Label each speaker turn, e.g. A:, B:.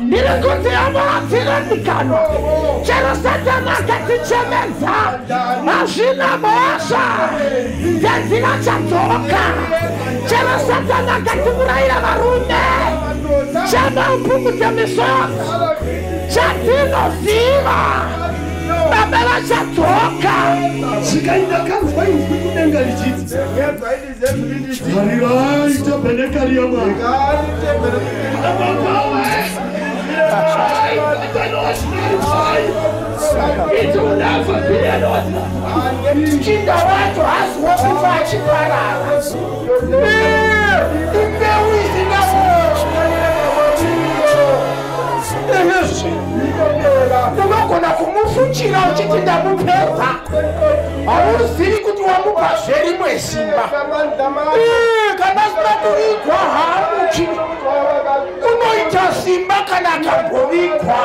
A: Ndiri kuti hama, chero Satani akatichemedza, hazvina mhosva, Tenzi vachadzoka. Chero Satani akatiurayira varume, chama upukute misodzi, chatinoziva, baba vachadzoka.
B: Svikai ndakanzwa inzwi kudenga richiti, tarirai tabhenekari yaMwari.
A: Mchinda wacho haasi wokufa achiparara, imbeu isina. Unogona kumufuchira uchiti ndamupedza, hauzivi kuti wamupa zverimwe simba. Kana asina kuvigwa haamuki, unoita simba kana akambovigwa.